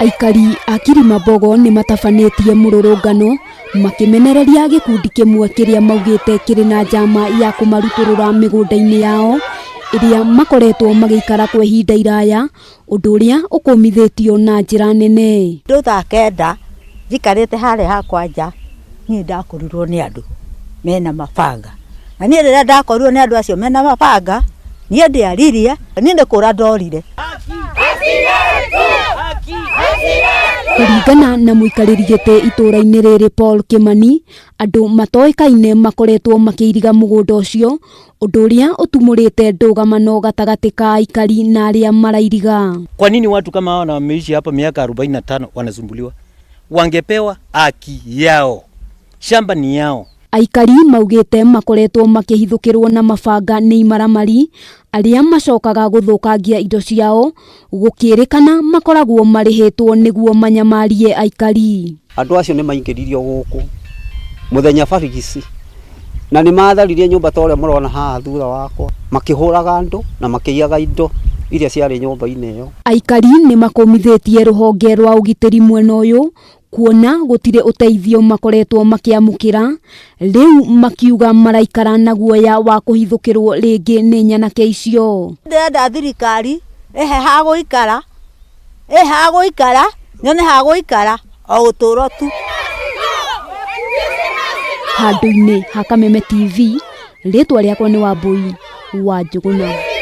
Aikari a Kilimambogo nĩ matabanĩtie mũrũrũngano makĩmenereria gĩkundi kĩmwe kĩrĩa maugĩte kĩrĩ na njama ya kũmarutũrũra mĩgũnda-inĩ yao ĩrĩa makoretwo magĩikara kwa ihinda iraya, ũndũ ũrĩa ũkũmithĩtio na njĩra nene. Ndũ thaa kenda njikarĩte harĩa hakwa nja, niĩ ndakorirwo nĩ andũ mena mabanga. Na niĩ rĩrĩa ndakorirwo nĩ andũ acio mena mabanga, niĩ ndiaririe, niĩ nĩ kũra ndorire. Kũringana na mũikarĩri gĩtĩ itũũra-inĩ rĩrĩ Paul Kĩmani, andũ matoĩkaine makoretwo makĩiriga mũgũnda ũcio, ũndũ ũrĩa ũtumũrĩte ndũgamano gatagatĩ ka aikari na arĩa marairiga. Kwa nini watu kama hawa na wameishi hapa miaka 45 wanasumbuliwa? Wangepewa haki yao, shamba ni yao. Aikari maugĩte makoretwo makĩhithũkĩrwo na mabanga nĩ imaramari arĩa macokaga gũthũkangia indo ciao, gũkĩrĩkana makoragwo marĩhĩtwo nĩguo manyamarie aikari. Andũ acio nĩ maingĩririo gũkũ mũthenya barigici na nĩ matharirie nyũmba ta ũrĩa mũrona haha thutha wakwa, makĩhũraga andũ na makĩiyaga indo iria ciarĩ nyũmba-inĩ ĩyo. Aikari nĩ makũmithĩtie rũhonge rwa ũgitĩri mwena ũyũ kuona gũtirĩ ũteithio makoretwo makĩamũkĩra, rĩu makiuga maraikara na guoya wa kũhithũkĩrwo rĩngĩ nĩ nyanake icio. Ndĩrenda thirikari ĩhe ha gũikara, ĩhe ha gũikara, nyone ha gũikara o ũtũro tu. Handũ-inĩ ha Kameme TV, rĩtwa rĩakwa nĩ Wambui wa Njũgũna.